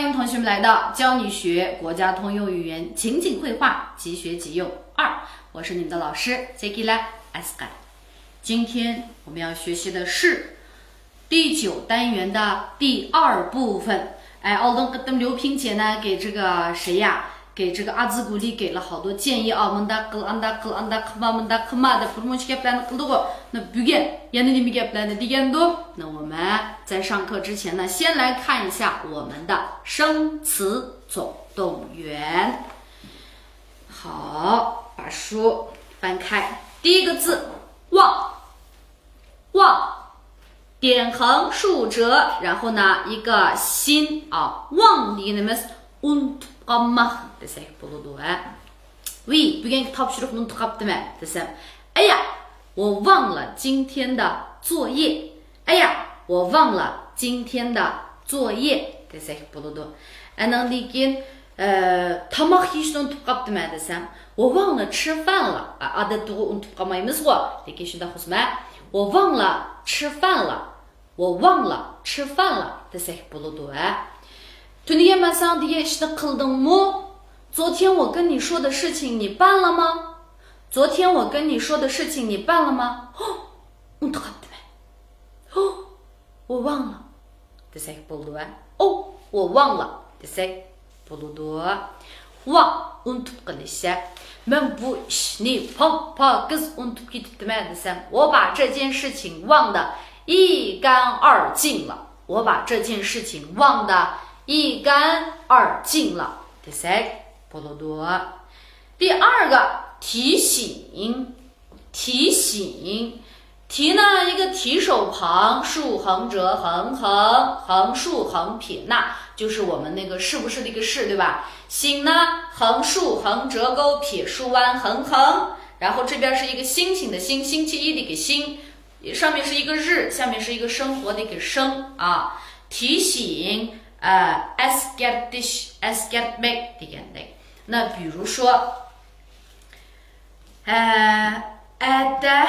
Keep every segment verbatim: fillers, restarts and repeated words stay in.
欢迎同学们来到教你学国家通用语言情景会话即学即用二，我是你们的老师 Sekila Asqar。今天我们要学习的是第九单元的第二部分。哎， ئالدىنقى قېتىم ليۇ پىڭچيەن 呢给这个谁呀，给这个阿兹古丽给了好多建议啊， مۇنداق قىل، ئانداق قىل، ئانداق قىلما، مۇنداق قىلما دەپ بىر مۇنچە گەپلەرنى قىلدىغۇ. 那 بۈگۈن يەنە نېمە گەپلەرنى دېگەندۇ؟ 那我们在上课之前呢，先来看一下我们的生词总动员。好，把书翻开。第一个字，望，望，点横竖折，然后呢一个心啊， 望 دېگىنىمىز ئۇنتۇپ قالماق دېسەك بولىدۇ. ۋى بۈگۈنكى تاپشۇرۇقنى ئۇنتۇپ قاپتىمەن دېسەم، 哎呀，我忘了今天的作业. 哎呀，我忘了今天的作业 دېسەك بولىدۇ. ئاندىن كېيىن، ئە، تاماق يېيىشنى ئۇنتۇپ قاپتىمەن دېسەم، 我忘了吃饭了. ئادەتتىغۇ ئۇنتۇپ قالمايمىزغۇ، لېكىن شۇنداق بولسىمۇ، 我忘了吃饭了. 我忘了吃饭了 دېسەك بولىدۇ. ھە، تۈنۈگۈن مەن ساڭا دېگەن ئىشنى قىلدىڭمۇ؟ 昨天我跟你说的事情你办了吗？ 昨天我跟你说的事情你办了吗？ ھو، ئۇنتۇپ قاپتىمەن. 我忘了 دېسەك بولىدۇ. ھە، 哦，我忘了 دېسەك بولىدۇ. 忘، ئۇنتۇپ قېلىش. مەن بۇ ئىشنى پاك-پاكىز ئۇنتۇپ كېتىپتىمەن دېسەم، 我把这件事情忘得一干二净了. 我把这件事情忘得一干二净了 دېسەك بولىدۇ. 第二个，提醒，提醒。 提呢，一个提手旁，竖横折横横，横竖横撇捺，就是我们那个是不是的一个是，对吧？醒呢，横竖横折钩撇竖弯横横，然后这边是一个星星的星，星期一的一个星，上面是一个日，下面是一个生活的一个生啊。提醒，呃，ئەسكەرتىش، ئەسكەرتمەك دېگەندەك. 那比如说，ئە، ئەتە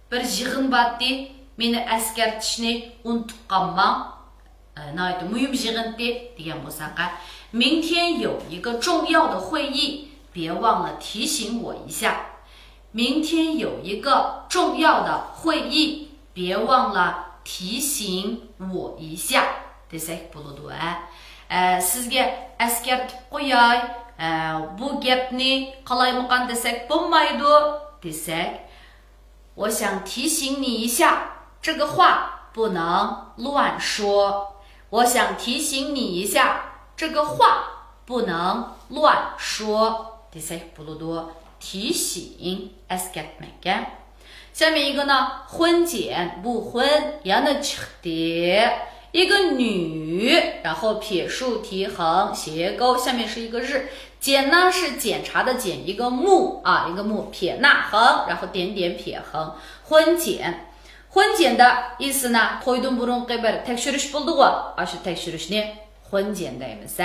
بىر يىغىن بارتتى، مېنى ئەسكەرتىشنى ئۇنتۇپ قالماڭ. ئە، ناھايىتى مۇھىم يىغىنتى دېگەن بولساق. 明天有一个重要的会议，别忘了提醒我一下。明天有一个重要的会议，别忘了提醒我一下 دېسەك بولىدۇ. ئە، سىزگە ئەسكەرتىپ قوياي، ئە، بۇ گەپنى قالايمىقان دېسەك بولمايدۇ دېسەك، 我想提醒你一下，这个话不能乱说。我想提醒你一下，这个话不能乱说 دېسەك بولىدۇ. 提醒، ئەسكەرتمەك. 下面一个呢，婚检， بۇ 婚 يەنە چىقتى. 一个女，然后撇竖提横斜钩，下面是一个日。检呢是检查的检，一个木啊，一个木，撇捺横，然后点点撇横。婚检，婚检的意思呢， تويدىن بۇرۇنقى بىر تەكشۈرۈش بولىدىغۇ، ئاشۇ تەكشۈرۈشنى 婚检 دەيمىز.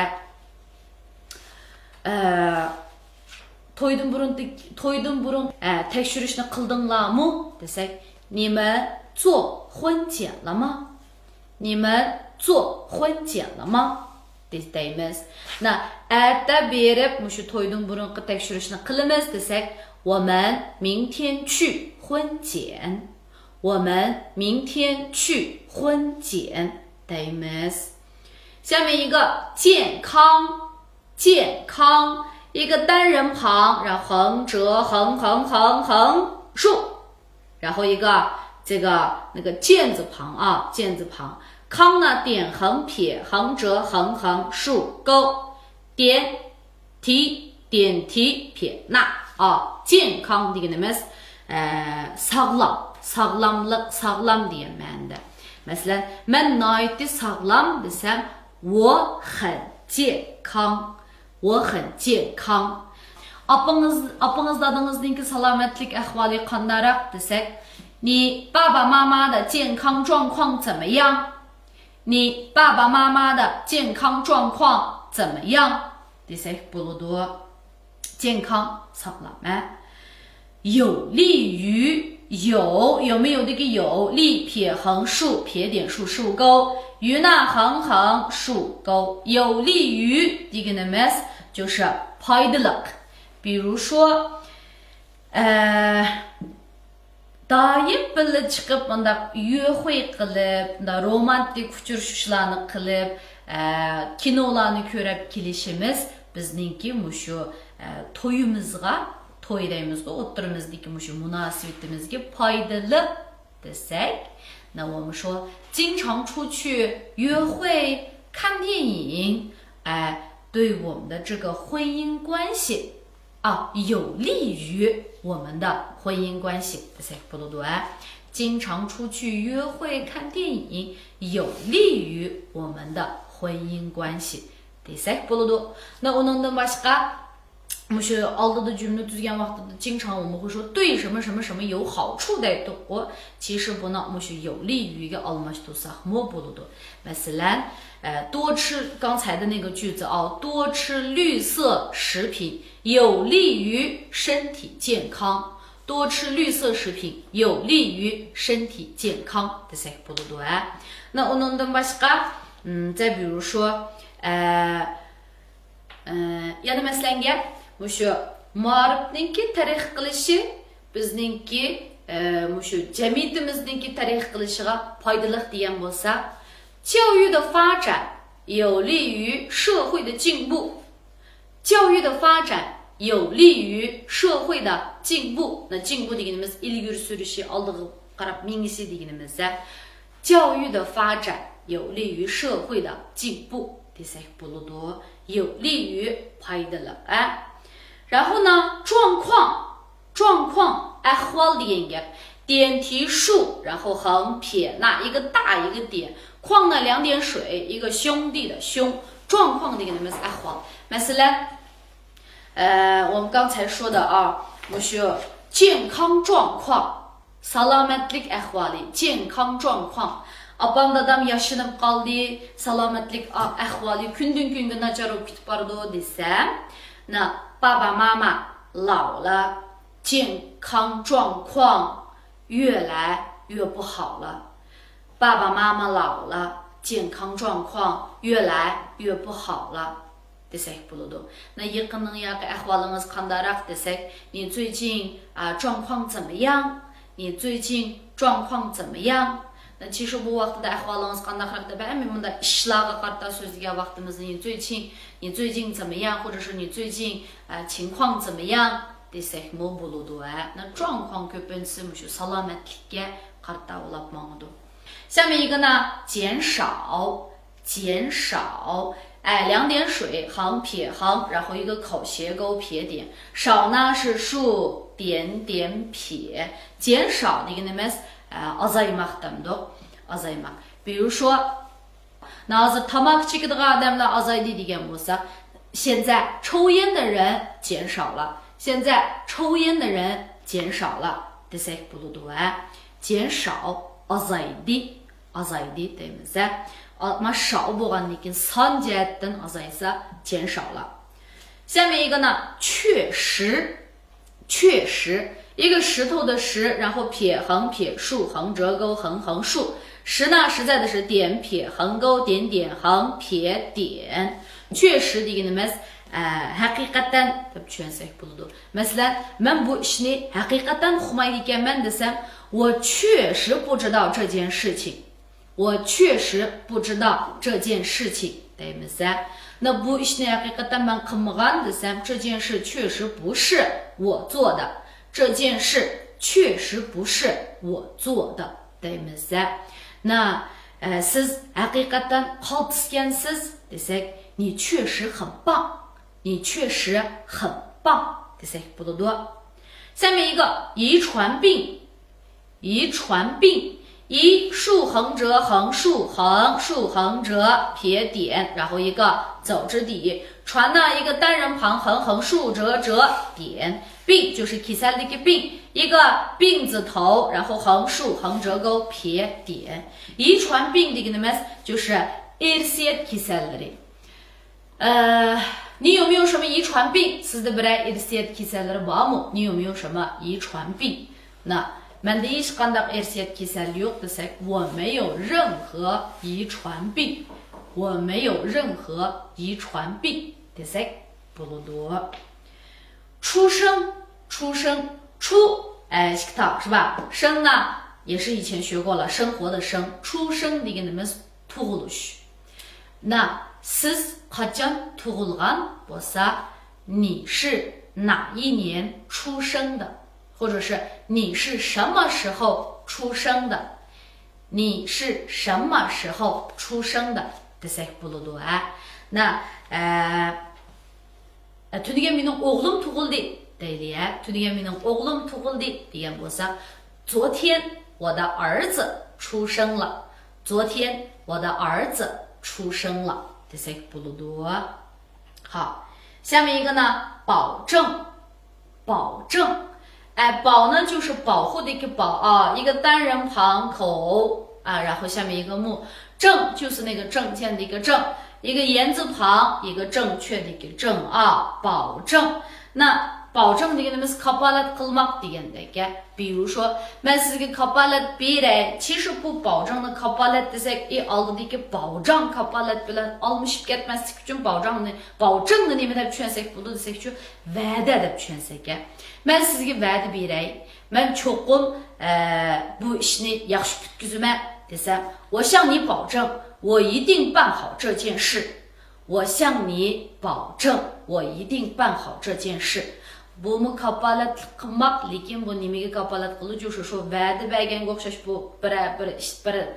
ئە، تويدىن بۇرۇن، تويدىن بۇرۇن، ئە، تەكشۈرۈشنى قىلدىڭلارمۇ دېسەك، 你们做婚检了吗؟ 你们做婚检了吗？ دەيمىز. 那 ئەتە بېرىپ مۇشۇ تويدىن بۇرۇنقى تەكشۈرۈشنى قىلىمىز دېسەك، 我们明天去婚检。 我们明天去婚检 دەيمىز. 下面一个健康，健康，一个单人旁，然后横折横横横横竖，然后一个这个那个健字旁啊，健字旁。康呢，点横撇横折横横竖钩，点 提，点提撇捺 啊， 健康 دېگىنىمىز، ئە، ساغلام، ساغلاملىق، ساغلام دېگەن مەنىدە. مەسىلەن، مەن ناھايىتى ساغلام دېسەم، 我很健康，我很健康. ئاپىڭىز، ئاپىڭىز دادىڭىزنىڭكى سالامەتلىك ئەھۋالى قانداقراق دېسەك، 你爸爸妈妈的健康状况怎么样？ 你爸爸妈妈的健康状况怎么样 دېسەك بولىدۇ. 健康، ساغلام، ھە. 有利于، 有، 有没有 دىكى 有، 利 撇横竖撇点竖竖钩 يۈنا خاڭ خاڭ شۇ گاۋ ياۋ لى يۈ دېگىنىمىز جوشا پايدىلىق. بىرۇ شۇ، ئە، دائىم بىللە چىقىپ، مۇنداق يۆخۇي قىلىپ، مۇنداق رومانتىك ئۇچرىشىشلارنى قىلىپ، ئە، كىنولارنى كۆرۈپ كېلىشىمىز بىزنىڭكى مۇشۇ، ئە، تويىمىزغا، توي دەيمىزغۇ، ئوتتۇرىمىزدىكى مۇشۇ مۇناسىۋىتىمىزگە پايدىلىق دېسەك، 那我们说经常出去约会、看电影，哎，对我们的这个婚姻关系 啊，有利于我们的婚姻关系 دېسەك بولىدۇ، ھە. 经常出去约会、看电影，有利于我们的婚姻关系 دېسەك بولىدۇ. 那 ئۇنىڭدىن باشقا، مۇشۇ ئالدىدا جۈملە تۈزگەن ۋاقتىدا 经常 ئۇمۇ شۇ 对什么什么什么有好处 دەيتتۇققۇ. 其实 بۇنى مۇشۇ 有利于 گە ئالماشتۇرساقمۇ بولىدۇ. مەسىلەن، ئە، 多吃، 刚才的那个句子啊，多吃绿色食品 有利于身体健康。多吃绿色食品有利于身体健康 دېسەك بولىدۇ، ھە. 那 ئۇنىڭدىن باشقا، ئىم، 再比如说، ئە، ئە، يەنە مەسىلەنگە، مۇشۇ مائارىپنىڭكى تەرەققىي قىلىشى بىزنىڭكى، ئە، مۇشۇ جەمئىيىتىمىزنىڭكى تەرەققىي قىلىشىغا پايدىلىق دېگەن بولسا، 教育的发展有利于社会的进步。 教育的发展有利于社会的进步。 那进步 دېگىنىمىز ئىلگىرى سۈرۈشى، ئالدىغا قاراپ مېڭىشى دېگىنىمىز. 教育的发展有利于社会的进步 دېسەك بولىدۇ. 有利于 پايدىلىق، ئە. 然后呢，状况 状况 ئەھۋال دېگەن گەپ. 点提 شۇ، 然后横撇捺 一个大一个点，况呢两点水，一个兄弟的兄。 状况 دېگىنىمىز ئەھۋال. مەسىلەن، ئە، 我们刚才说的啊، مۇشۇ 健康状况، سالامەتلىك ئەھۋالى، 健康状况. ئاپام دادام ياشىنىپ قالدى، سالامەتلىك ئە-، ئەھۋالى كۈندىن كۈنگە ناچار بولۇپ كېتىپ بارىدۇ دېسەم، 那爸爸妈妈老了， 健康状况越来越不好了。爸爸妈妈老了，健康状况越来越不好了 دېسەك بولىدۇ. 那 يېقىننىڭ ياقى ئەھۋالىڭىز قانداقراق دېسەك، 你最近، ئا، 状况怎么样؟ 你最近状况怎么样？ 那 其实 بۇ ۋاقتىدا ئەھۋالىڭىز قانداقراق دەپ ھەممە مۇنداق ئىشلارغا قارىتا سۆزلىگەن ۋاقتىمىزدا، 你最近، 你最近怎么样؟ 或者是 你最近، ئە، 情况怎么样؟ دېسەكمۇ بولىدۇ، ھە. 那 状况 كۆپىنچىسى مۇشۇ سالامەتلىككە قارىتا بولاپ ماڭىدۇ. 下面一个呢，减少， 减少，哎，两点水，横撇横，然后一个口斜勾撇点。少呢是竖点点撇，减少 دېگىنىمىز، ئە، ئازايماق دەمدۇق، ئازايماق. 比如说، 那 ھازىر تاماكا چېكىدىغان ئادەملەر ئازايدى دېگەن بولساق، 现在抽烟的人减少了，现在抽烟的人减少了 دېسەك بولىدۇ، ھە. 减少، ئازايدى. ئازايدى دەيمىز، ھە. ئا-، ما 少 بولغاندىن كېيىن سان جەھەتتىن ئازايسا، 减少了. 下面一个呢，确实，确实，一个石头的石，然后撇横撇竖横折钩横横竖。实呢，实在的实，点撇横钩点点横撇点。确实 دېگىنىمىز، ئە، ھەقىقەتەن دەپ چۈشەنسەك بولىدۇ. مەسىلەن، مەن بۇ ئىشنى ھەقىقەتەن ئۇقمايدىكەنمەن دېسەم، 我确实不知道这件事情. 我确实不知道这件事情 دەيمىز، ھە. 那 بۇ ئىشنى ھەقىقەتەن مەن قىلمىغان دېسەم، 这件事确实不是我做的. 这件事确实不是我做的 دەيمىز، ھە. 那، ئە، سىز ھەقىقەتەن قالتىسكەنسىز دېسەك، 你确实很棒. 你确实很棒 دېسەك بولىدۇ. 下面一个，遗传病。 遗传病，遗竖横折横竖横竖横折撇点，然后一个走之底。传呢，一个单人旁横横竖折折点。病就是 كېسەلدىكى 病，一个病字头，然后横竖横折钩撇点。遗传病 دېگىنىمىز 就是 ئىرسىيەت كېسەللىرى. 呃，你有没有什么遗传病؟ سىزدە بىرەر ئىرسىيەت كېسەللىرى بارمۇ؟ 你有没有什么遗传病؟ 那 مەندە ھېچقانداق ئىرسىيەت كېسەللىكى يوق دېسەك، 我没有任何遗传病. 我没有任何遗传病 دېسەك بولىدۇ. 出生، 出生، 出، ئە، ئىككى تاغ، 是吧؟ 生呢，也是以前学过了， 生活的生. 出生 دېگىنىمىز تۇغۇلۇش. 那 سىز قاچان تۇغۇلغان بولسا، 你是哪一年出生的؟ 或者是你是什么时候出生的？ 你是什么时候出生的 دېسەك بولىدۇ، ھە. 那، ئە، ئە، تۈنۈگۈن مېنىڭ ئوغلۇم تۇغۇلدى دەيلى، ھە. 昨天我的儿子出生了. 昨天我的儿子出生了 دېسەك بولىدۇ. 好，下面一个呢，保证。 保证. 哎，保呢就是保护的一个保啊，一个单人旁口啊，然后下面一个木，证就是那个证件的一个证，一个言字旁，一个正确的一个正啊，保证. 那保证 دېگىنىمىز كاپالەت قىلماق دېگەندەك. 比如说، مەن سىزگە كاپالەت بېرەي. 其实 بۇ 保证 نى كاپالەت دېسەك، ئى ئالدىدىكى 保障 كاپالەت بىلەن ئالمىشىپ كەتمەسلىك ئۈچۈن 保障 نى، 保证 نى نېمە دەپ چۈشەنسەك بولىدۇ دېسەكچۇ، ۋەدە دەپ چۈشەنسەك. مەن سىزگە ۋەدە بېرەي، مەن چوقۇم، ئە، بۇ ئىشنى ياخشى پۈتكۈزىمەن دېسەم، 我向你保证，我一定办好这件事. 我向你保证，我一定办好这件事. بۇمۇ كاپالەتلىك قىلماق، لېكىن بۇ نېمىگە كاپالەت قىلىدۇ؟ شۇ، شۇ ۋەدە بەرگەنگە ئوخشاش، بۇ بىرەر بىر ئىش، بىر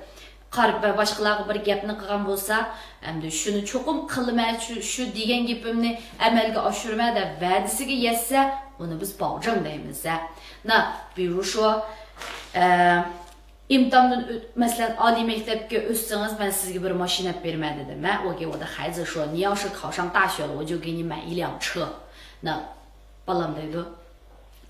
قار-، باشقىلارغا بىر گەپنى قىلغان بولسا، ئەمدى شۇنى چوقۇم قىلىمەن، شۇ، شۇ دېگەن گېپىمنى ئەمەلگە ئاشۇرىمەن دەپ ۋەدىسىگە يەتسە، ئۇنى بىز 保证 دەيمىز. 那比如说، ئە، ئىمتىھاندىن ئۆت-، مەسىلەن، ئالىي مەكتەپكە ئۆتسىڭىز، مەن سىزگە بىر ماشىنا ئېلىپ بېرىمەن دېدىم. 我给我的孩子说，你要是考上大学了，我就给你买一辆车. 那بالام دەيدۇ،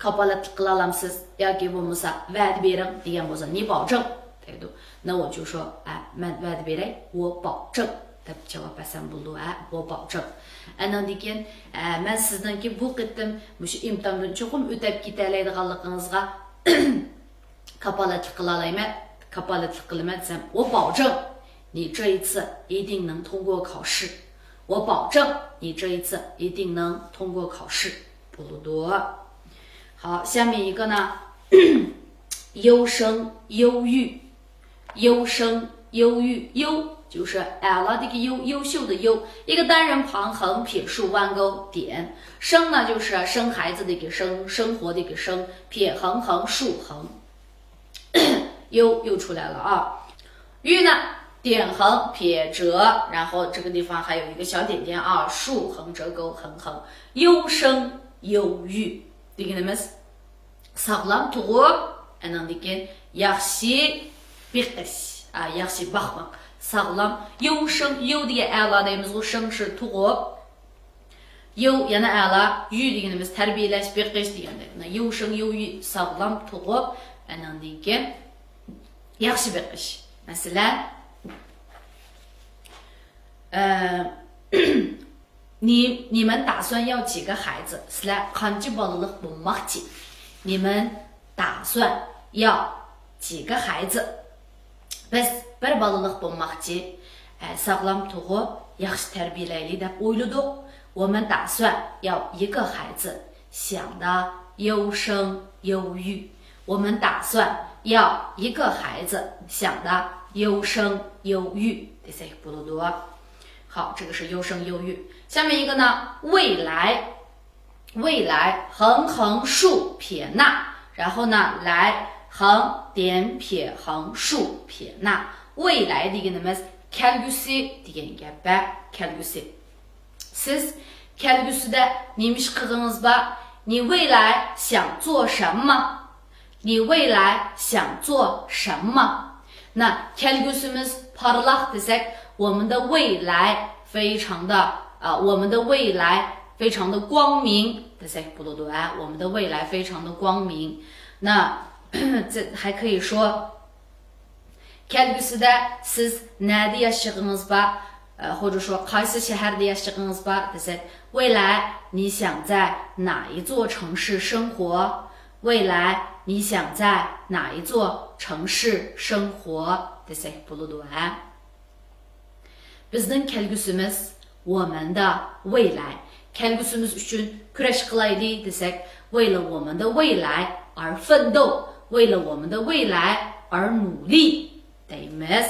كاپالەتلىك قىلالامسىز ياكى بولمىسا ۋەدە بېرىڭ دېگەن بولسا، 你保证 دەيدۇ. 那我就说، ئە، مەن ۋەدە بېرەي، 我保证 دەپ جاۋاب بەرسەم بولىدۇ، ھە، 我保证. ئەنىڭدىن كېيىن، ئە، مەن سىزنىڭكى بۇ قېتىم مۇشۇ ئىمتىھاندىن چوقۇم ئۆتەپ كېتەلەيدىغانلىقىڭىزغا كاپالەتلىك قىلالايمەن، كاپالەتلىك قىلىمەن دېسەم، 我保证你这一次一定能通过考试. 我保证你这一次一定能通过考试. بولىدۇ. 好，下面一个呢， 优生优育. 优生优育，优就是 ئەلادىكى 优، 优秀的优，一个单人旁横撇竖弯钩点。生呢就是生孩子的一个生，生活的一个生，撇横横竖横。 优又出来了啊。育呢，点横撇折，然后这个地方还有一个小点点啊，竖横折钩横横，优生优育. دېگىنىمىز ساغلام تۇغۇپ، ئانىڭدىن كېيىن ياخشى بېقىش، ئا، ياخشى باقماق. ساغلام، 优生، 优 دېگەن ئەلا دەيمىزغۇ، 生 شۇ تۇغۇپ. 优 يەنە ئەلا، 育 دېگىنىمىز تەربىيەلەش، بېقىش دېگەندەك. 那 优生优育 ساغلام تۇغۇپ، ئانىڭدىن كېيىن ياخشى بېقىش. مەسىلەن، ئە، 你، 你们打算要几个孩子؟ سىلەر قانچە بالىلىق بولماقچى؟ 你们打算要几个孩子؟ بىز بىر بالىلىق بولماقچى. ئە، ساغلام تۇغۇپ، ياخشى تەربىيەلەيلى دەپ ئويلىدۇق. 我们打算要一个孩子，想的优生优育。我们打算要一个孩子，想的优生优育 دېسەك بولىدۇ. 好，这个是优生优育。下面一个呢，未来。未来，横横竖撇捺，然后呢，来，横点撇横竖撇捺。未来 دېگىنىمىز كەلگۈسى دېگەن گەپ، كەلگۈسى. سىز كەلگۈسىدە نېمە ئىش قىلغىڭىز بار؟ 你未来想做什么؟ 你未来想做什么？ 那 كەلگۈسىمىز پارلاق دېسەك، 我们的未来非常的، 啊， 我们的未来非常的光明 دېسەك بولىدۇ، ھە؟ 我们的未来非常的光明. 那 这还可以说 كەلگۈسىدە سىز نەدە ياشىغىڭىز بار؟ ئە، 或者说 قايسى شەھەردە ياشىغىڭىز بار دېسەك، 未来你想在哪一座城市生活؟未来你想在哪一座城市生活 دېسەك بولىدۇ ھە. بىزنىڭ كەلگۈسىمىز 我们的未来. كەلگۈسىمىز ئۈچۈن كۈرەش قىلايلى دېسەك، 为了我们的未来而奋斗، 为了我们的未来而努力 دەيمىز.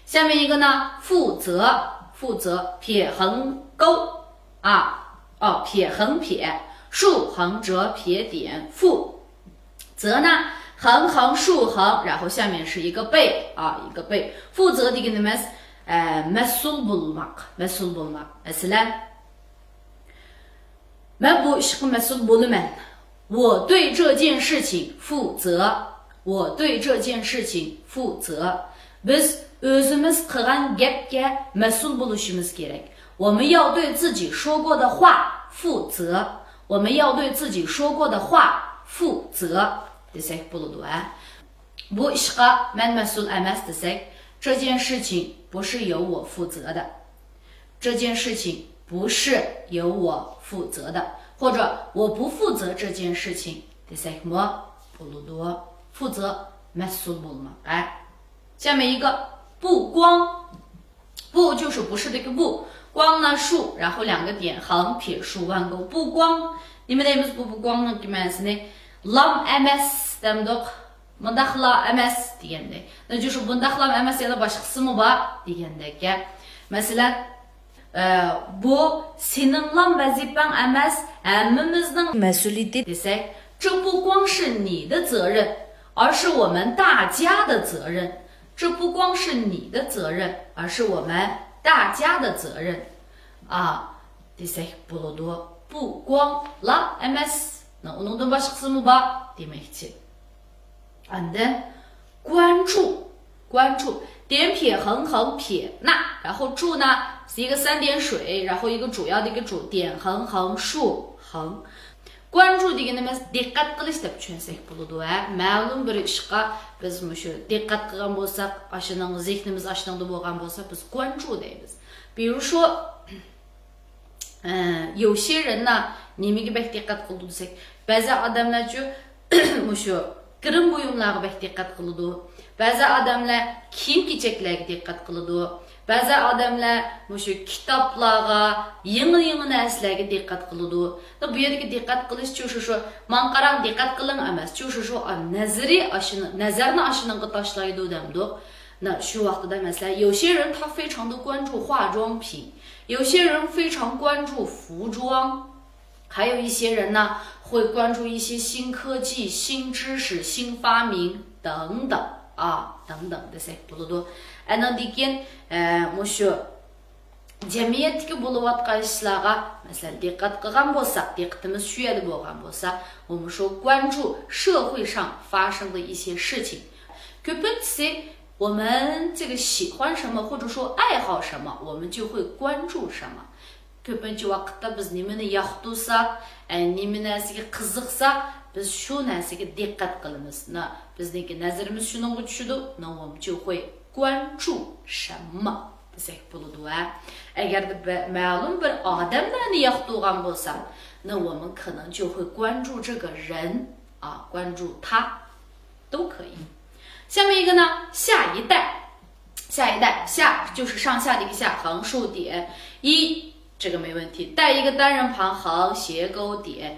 下面一个呢，负责，负责 撇横钩 啊，哦，撇横撇，竖横折撇点，负责呢，横横竖横，然后下面是一个贝啊，一个贝。负责 دېگىنىمىز، ئە، مەسئۇل بولماق، مەسئۇل بولماق. مەسىلەن، مەن بۇ ئىشقا مەسئۇل بولىمەن. 我对这件事情负责. 我对这件事情负责. بىز ئۆزىمىز قىلغان گەپكە مەسئۇل بولۇشىمىز كېرەك. 我们要对自己说过的话负责. 我们要对自己说过的话负责 دېسەك بولىدۇ ھە. بۇ ئىشقا مەن مەسئۇل ئەمەس دېسەك، 这件事情不是由我负责的. 这件事情不是由我负责的，或者我不负责这件事情 دېسەكمۇ بولىدۇ. 负责 مەسئۇل بولماق ھە. 下面一个不光. 不就是不是的一个不，光呢竖，然后两个点，横撇竖弯钩，不光. نېمە دەيمىز بۇ 不光نىڭكى مەنىسىنى؟ لام ئەمەس دەمدۇق، مۇنداقلا ئەمەس دېگەندەك. 那就是 بۇنداقلام ئەمەس، يەنە باشقىسىمۇ بار دېگەندەك. مەسىلەن، ئە، بۇ سېنىڭلام ۋەزىپەڭ ئەمەس، ھەممىمىزنىڭ مەسئۇلىيىتى دېسەك، 这不光是你的责任，而是我们大家的责任。这不光是你的责任，而是我们大家的责任. ئا، دېسەك بولىدۇ. 不光لا ئەمەس، ئۇنىڭدىن باشقىسىمۇ بار دېمەكچى. ئاندىن 关注، 关注 点撇横横撇捺，然后注呢是一个三点水，然后一个主要的一个主，点横横竖横。 关注 دېگىنىمىز دىققەت قىلىش دەپ چۈشەنسەك بولىدۇ ھە. مەلۇم بىر ئىشقا بىز مۇشۇ دىققەت قىلغان بولساق، ئاشۇنىڭ زېھنىمىز ئاشۇنىڭدا بولغان بولسا، بىز 关注 دەيمىز. 比如说، ئە، 有些人呢، نېمىگە بەك دىققەت قىلىدۇ دېسەك، بەزى ئادەملەرچۇ مۇشۇ گىرىم بۇيۇملارغا بەك دىققەت قىلىدۇ. بەزى ئادەملەر كىيىم-كېچەكلەرگە دىققەت قىلىدۇ. بەزى ئادەملەر مۇشۇ كىتابلارغا، يېڭى-يېڭى نەرسىلەرگە دىققەت قىلىدۇ. بۇ يەردىكى دىققەت قىلىش چۇ شۇ، شۇ، ماڭا قاراڭ، دىققەت قىلىڭ ئەمەس، چۇ شۇ، شۇ، نەزىرى ئاشۇنى، نەزەرنى ئاشۇنىڭغا تاشلايدۇ دەمدۇق. شۇ ۋاقتىدا مەسىلەن، 有些人他非常的关注化妆品，有些人非常关注服装。 还有一些人呢，会关注一些新科技、新知识、新发明等等啊，等等 دېسەك بولىدۇ. ئاندىن كېيىن، ئە، مۇشۇ جەمئىيەتتىكى بولۇۋاتقان ئىشلارغا، مەسىلەن، دىققەت قىلغان بولساق، دىققىتىمىز شۇ يەردە بولغان بولسا، 我们说关注社会上发生的一些事情. كۆپىنچىسى 我们这个喜欢什么，或者说爱好什么，我们就会关注什么。 كۆپىنچە ۋاقىتتا بىز نېمىنى ياقتۇرساق، ئە، نېمە نەرسىگە قىزىقساق، بىز شۇ نەرسىگە دىققەت قىلىمىز. 那 بىزنىڭكى نەزىرىمىز شۇنىڭغا چۈشىدۇ. 那我们就会关注什么 دېسەك بولىدۇ ھە. ئەگەردە بە-، مەلۇم بىر ئادەملەرنى ياقتۇرغان بولساق، 那我们可能就会关注这个人啊，关注他都可以。 下面一个呢，下一代。 下一代，下就是上下的一个下，横竖点，一，这个没问题，带一个单人旁，横斜勾点。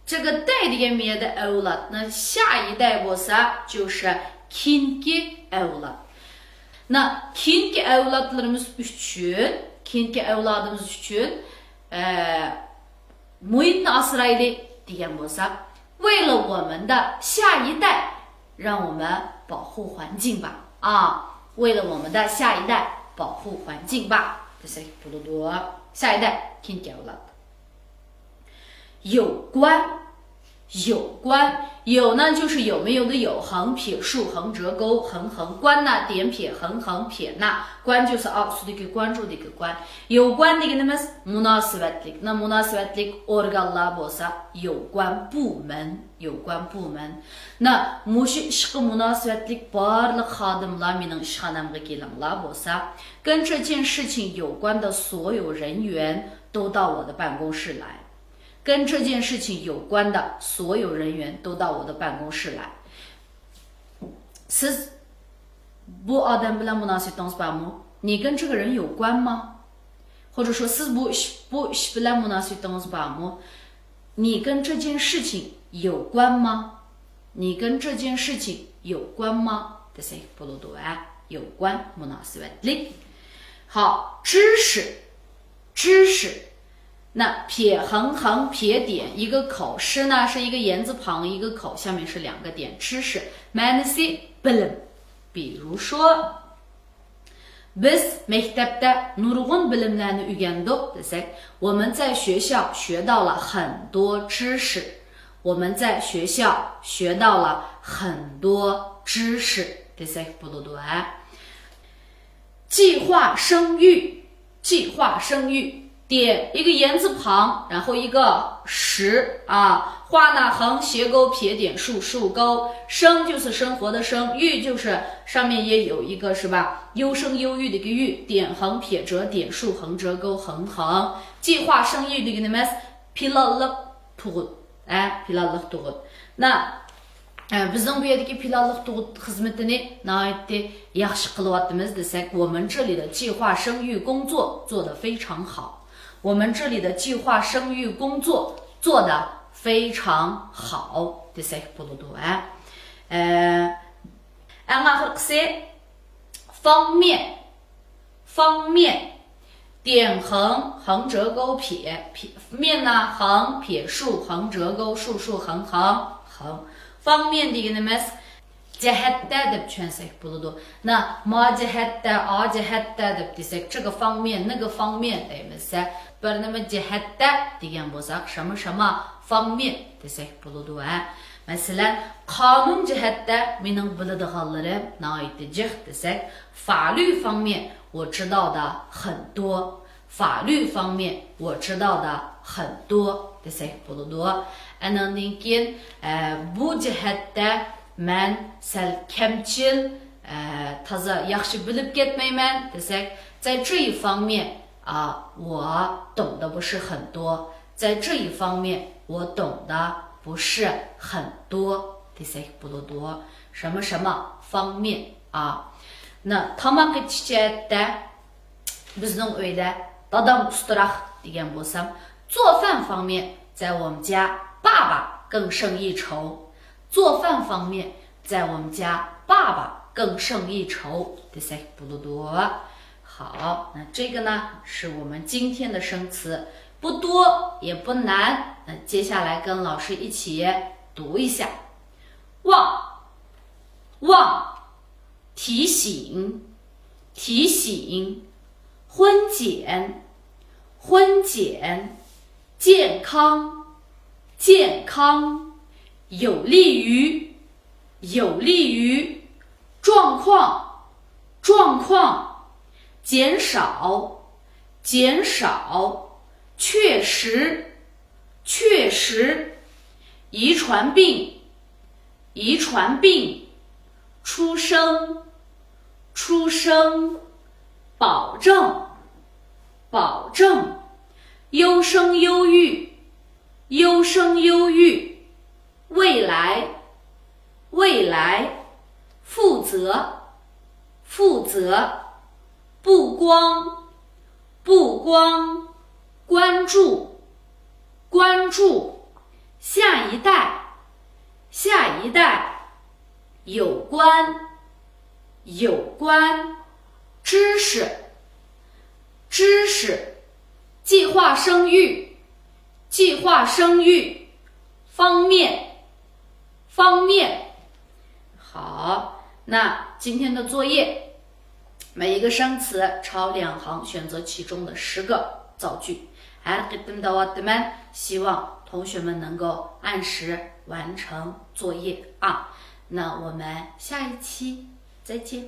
这个带 دېگەن مەنىدە ئەۋلاد. 那下一代 بولسا 就是 كېيىنكى ئەۋلاد. 那 كېيىنكى ئەۋلادلىرىمىز ئۈچۈن، كېيىنكى ئەۋلادىمىز ئۈچۈن، ئە، مۇھىتنى ئاسرايلى دېگەن بولساق، 为了我们的下一代，让我们保护环境吧。啊，为了我们的下一代保护环境吧 دېسەك بولىدۇ. 下一代 كېيىنكى ئەۋلاد. 有关，有关，有呢就是有没有的有，横撇竖横折钩，横横关呢点撇横横撇捺，关就是 ئا ئۈستىدىكى 关注 دىكى 关. 有关 دېگىنىمىز مۇناسىۋەتلىك. 那 مۇناسىۋەتلىك ئورگانلار بولسا 有关部门، 有关部门. 那 مۇشۇ ئىشقا مۇناسىۋەتلىك بارلىق خادىملار مېنىڭ ئىشخانامغا كېلىڭلار بولسا، 跟这件事情有关的所有人员都到我的办公室来.跟这件事情有关的所有人员都到我的办公室来。 سىز بۇ ئادەم بىلەن مۇناسىۋىتىڭىز بارمۇ؟ 你跟这个人有关吗？ 或者说 سىز بۇ ئىش، بۇ ئىش بىلەن مۇناسىۋىتىڭىز بارمۇ؟ 你跟这件事情有关吗؟ 你跟这件事情有关吗？ دېسەك بولىدۇ، ھە؟ 有关 مۇناسىۋەتلىك. 好，知识，知识。 那撇横横撇点一个口，师呢是一个言字旁一个口，下面是两个点，知识 مەنىسى بىلىم. 比如说 بىز مەكتەپتە نۇرغۇن بىلىملەرنى ئۆگەندۇق دېسەك، 我们在学校学到了很多知识. 我们在学校学到了很多知识 دېسەك بولىدۇ، ھە؟ 计划生育，计划生育. 点一个言字旁，然后一个时啊，画呢横斜勾撇点竖竖勾，生就是生活的生，育就是上面也有一个是吧？优生优育的一个育，点横撇折点竖横折钩横横。 计划生育دېگىنىمىز پىلانلىق تۇغۇت، ئە، پىلانلىق تۇغۇت. 那 ئە، بىزنىڭ بۇ يەردىكى پىلانلىق تۇغۇت خىزمىتىنى ناھايىتى ياخشى قىلىۋاتىمىز دېسەك، 我们这里的计划生育工作做得非常好. 我们这里的计划生育工作做得非常好 دېسەك بولىدۇ، ھە. ئە، ئەڭ ئاخىرقىسى 方面. 方面. 点横横折钩撇，撇，面呢横撇竖横折钩竖竖横横横. 方面 دېگىنىمىز جەھەتتە دەپ چۈشەنسەك بولىدۇ. 那 ما جەھەتتە، ئا جەھەتتە دەپ دېسەك، 这个方面، 那个方面 دەيمىز. بىر نېمە جەھەتتە دېگەن بولساق، 什么什么方面 دېسەك بولىدۇ، ھە. مەسىلەن، قانۇن جەھەتتە مېنىڭ بىلىدىغانلىرىم ناھايىتى جىق دېسەك، 法律方面我知道的很多. 法律方面我知道的很多 دېسەك بولىدۇ. ئاناندىن كېيىن، ئە، بۇ جەھەتتە مەن سەل كەمچىل، ئە، تازا ياخشى بىلىپ كەتمەيمەن دېسەك، 在这一方面 啊，我懂得不是很多，在这一方面我懂得不是很多 دېسەك بولىدۇ. 什么什么方面 ئا. 那 تاماق ئېتىش جەھەتتە بىزنىڭ ئۆيدە دادام ئۇستىراق دېگەن بولسام، 做饭方面 在我们家爸爸更胜一筹. 做饭方面 在我们家爸爸更胜一筹 دېسەك بولىدۇ. 好，那这个呢是我们今天的生词，不多也不难。那接下来跟老师一起读一下： 望，望，提醒，提醒，婚检，婚检，健康，健康，有利于，有利于，状况，状况，减少，减少，确实，确实，遗传病，遗传病，出生，出生，保证，保证，优生优育，优生优育，未来，未来，负责，负责，不光，不光，关注，关注，下一代，下一代，有关，有关，知识，知识，计划生育，计划生育，方面，方面。好，那今天的作业 每一个生词抄两行，选择其中的十个造句。ھەر قېتىم دەۋاتىمەن، 希望同学们能够按时完成作业啊。那我们下一期再见。